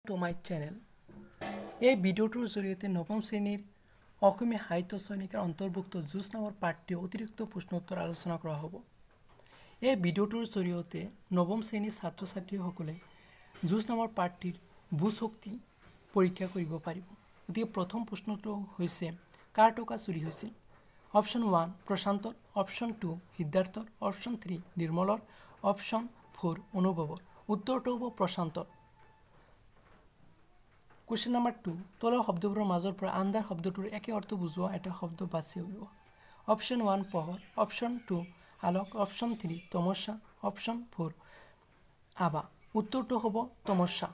To my channel. এই ভিডিঅ'টোৰ জৰিয়তে নৱম শ্ৰেণীৰ অসমীয়া সাহিত্য চয়নিকাৰ অন্তৰ্ভুক্ত যুঁজ নামৰ পাঠটিৰ অতিৰিক্ত প্ৰশ্ন উত্তৰ আলোচনা কৰা হ'ব। এই ভিডিঅ'টোৰ জৰিয়তে নৱম শ্ৰেণীৰ ছাত্ৰ ছাত্ৰীসকলে যুঁজ নামৰ পাঠটিৰ বুজশক্তি পৰীক্ষা কৰিব পাৰিব। গতিকে প্ৰথম প্ৰশ্নটো হৈছে, কাৰ টকা চুৰি হৈছিল? অপশ্যন ওৱান প্ৰশান্তৰ, অপশ্যন টু সিদ্ধাৰ্থৰ, অপশ্যন থ্ৰী নিৰ্মলৰ, অপশ্যন ফ'ৰ অনুভৱৰ। উত্তৰটো হ'ব প্ৰশান্তৰ। কুৱেশ্যন নম্বৰ টু, তলৰ শব্দবোৰৰ মাজৰ পৰা আন্ধাৰ শব্দটোৰ একে অৰ্থ বুজোৱা এটা শব্দ বাছি উলিওৱা। অপশ্যন ওৱান পোহৰ, অপশ্যন টু আলোক, অপশ্যন থ্ৰী তমস্যা, অপশ্যন ফ'ৰ আভা। উত্তৰটো হ'ব তমস্যা।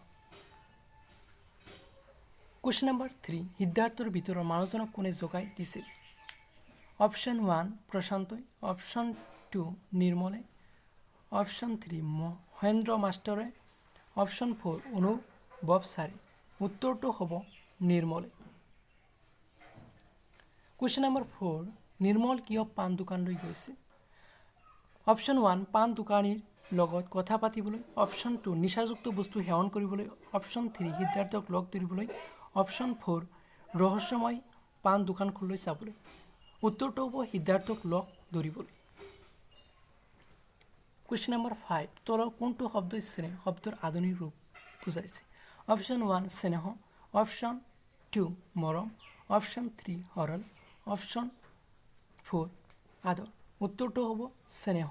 কুৱেশ্যন নম্বৰ থ্ৰী, সিদ্ধাৰ্থৰ ভিতৰৰ মানুহজনক কোনে জগাই দিছিল? অপশ্যন ওৱান প্ৰশান্তই, অপশ্যন টু নিৰ্মলে, অপশ্যন থ্ৰী মহেন্দ্ৰ মাষ্টৰে, অপশ্যন ফ'ৰ অনুভৱ ছাৰে। উত্তৰটো হ'ব নিৰ্মলে। কুৱেশ্যন নম্বৰ ফ'ৰ, নিৰ্মল কিয় পাণ দোকানলৈ গৈছে? অপশ্যন ওৱান পাণ দোকানীৰ লগত কথা পাতিবলৈ, অপশ্যন টু নিচাযুক্ত বস্তু সেৱন কৰিবলৈ, অপশ্যন থ্ৰী সিদ্ধাৰ্থক লগ ধৰিবলৈ, অপশ্যন ফ'ৰ ৰহস্যময় পাণ দোকানখনলৈ চাবলৈ। উত্তৰটো হ'ব সিদ্ধাৰ্থক লগ ধৰিবলৈ। কুৱেশ্যন নম্বৰ ফাইভ, তলৰ কোনটো শব্দই স্নেহ শব্দৰ আধুনিক ৰূপ বুজাইছে? অপশ্যন ওৱান চেনেহ, অপশ্যন টু মৰম, অপশ্যন থ্ৰী সৰল, অপশ্যন ফ'ৰ আদৰ। উত্তৰটো হ'ব চেনেহ।